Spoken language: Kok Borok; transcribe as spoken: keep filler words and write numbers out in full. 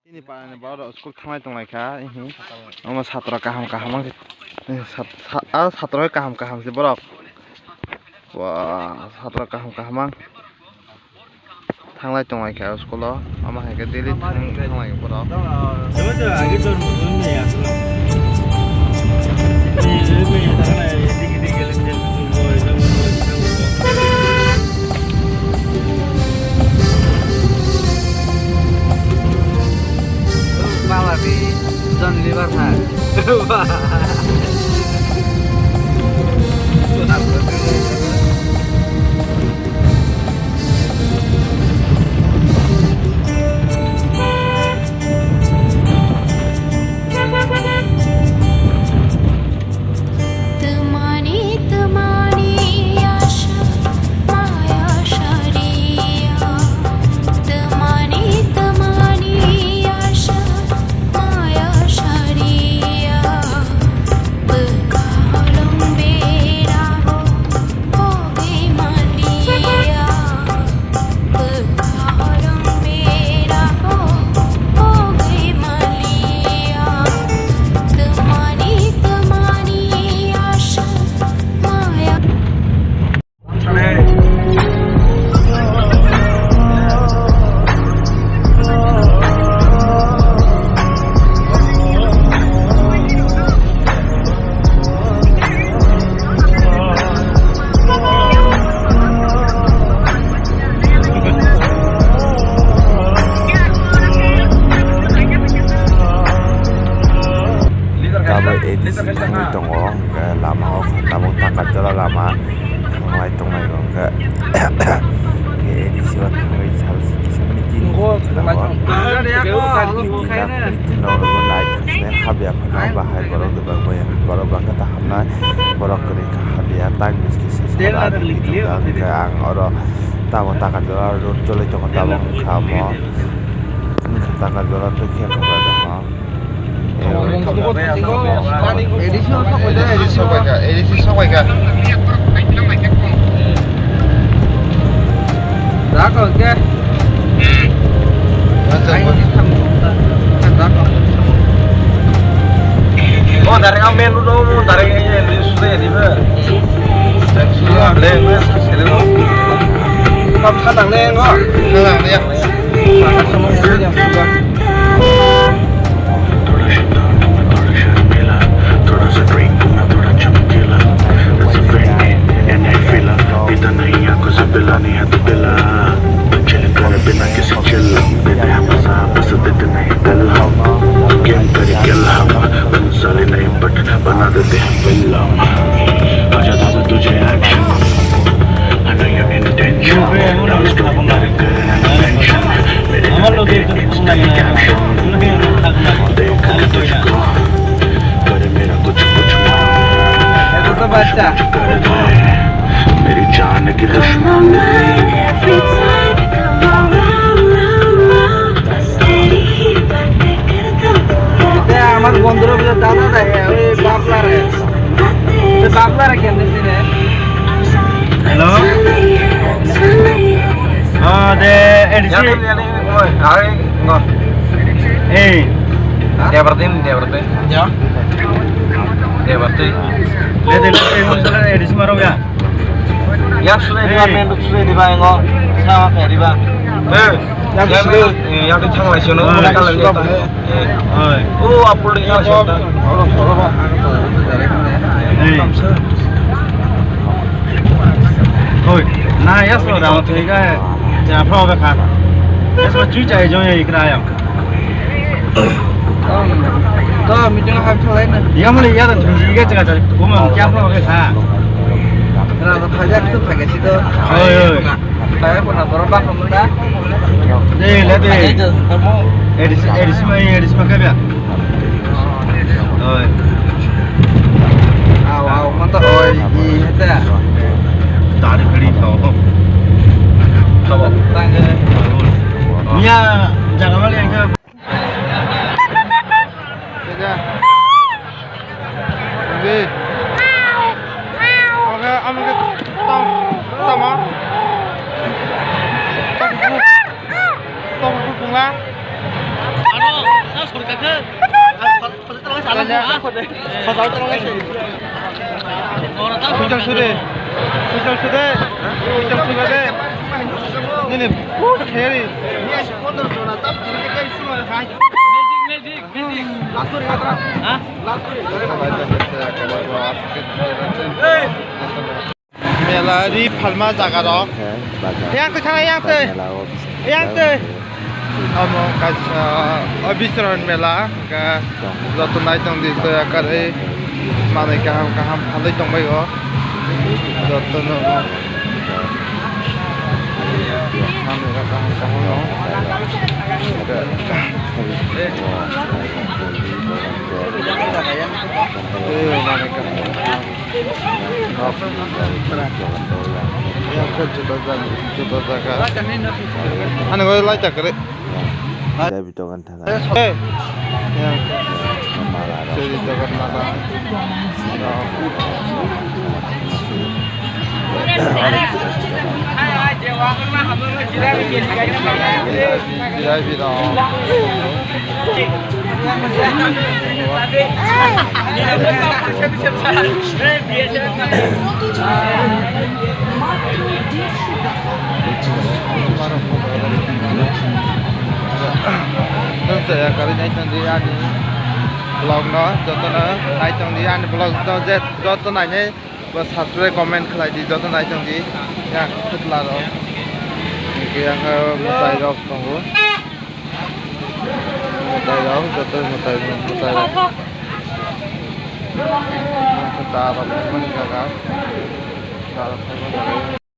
Nini parani borok school thanglai tonglai kha, ihi. Omo satra kaham kaham ang, sat-, sa-, ah, satra kaham kaham se borok. Wah, satra kaham kaham ang. Thanglai tonglai kha school o, omo hai khe daily thang-, thanglai borok. Pala di John Liver Park. Tmani tmani asha maya shariya, tmani tmani asha maya shariya, bwkha holong bera ho. Tabuk A D C thangwi tongo, hwnkhe lama o tabuk Takarjala lama thanglai tongnai hwnkhe. Hwnkhe A D C o thangwi sal kisa meeting khlaio. Meeting rok nai thangwi habya phano bahai borok rwbak bai borok bangkha ta hamnai borok kwrwi kha habya tang biski sesa rani hwnkhe ang oro tabuk Takarjala road choli tongo tabuk wngkha omo wngkha Takarjala tei khe kha. A D C sok bai kha, A D C sok bai kha. Da ko ke. O direct ang main road o, direct ang main road o, sudah ya, di ba? Sudah, le, le, le. Kam khanang ne, ngo? Khanang ne, ya. थोड़ा शैतान हूँ मैं, थोड़ा शर्मीला, थोड़ा सा ड्रिंक दूँ ना, थोड़ा चमकीला। That's a Fendi and I feel it। पीता नहीं आँखों से पिला, नहीं है तो पिला। Chill कर बिना किसी chill, देते हैं मजा, बस देते नहीं दिल हम। Game करें kill हम, बन साले नहीं but बना देते हैं film। आजा दादा तुझे action, I know your intention। Dance to कर कर mention। मेरे नाम पे Instagram caption। देख के तुझको करे मेरा कुछ कुछ मन। Eto to bachcha। कुछ कर दे मेरी जान की दुश्मन। Eta amar bondhura bole dada dai, oi bapla re. Te bapla re kende sine. Hello? Ah, de, A D C. Yadim, yadim, oi, ai, ngo. Eh. Debartin, debartin. Ya. Debartin. De, de, de, de, A D C maro ya. Yak sule diba, main road sule diba, ngo. Sawa khe diba. Eh. Yak sule. Yak di thang lai sino. Ah. Oi. O apul di yak sule. Oi. Na, yak sule da, tui ka. Ja, phao be kha. Yak sule chui chai jong ya ikra ya. To meeting hak thalai na. Iya mali iya da, iya jaga jaga. Kuma kya problem hai? Na to phai ja, to phai ga si to. Oi, oi. Phai ko na boro ba ko na. De, le de. Phai ga to mo. A D C, A D C ma, A D C ma kya? Oi. Aw, aw, mo to oi, i heta. Dari kali to. Tabo. Tang ga. Iya jaga mali yang Oke, oke, tong, tong, tong, tong, tong, tong, Sujal sude. Sujal sude. Sujal sude. Nini. Kheri. Mela ri phalma jaga rok. Yang twi thang, yang twi. Yang twi. Omo kaisa, o Biswaran mela, hwnkhe joto nai tong di, toya karwi manwi kaham kaham phalwi tongbaio. Jotono manwi kaham kaham no. Hwnkhe, eh, manwi kaham kaham. Yang khe juda jaga, juda jaga. Ani goi lai ta kwrwi. Dai bitokan thana. Eh. Yang khe. Mala rok. Seri dogan mala. Jirai biro. Nwng chaya karwi naitongdi ani vlog no, jotono naitongdi ani vlog no, je joto nainai. Bo subscribe, comment khlai di, joto naitong di. Ya, khutla rok. Hingke yang mwtai rok tongo. Mwtai rok, joto mwtai, mwtai rok. Ta rok mani jaga. Ta rok mani jaga.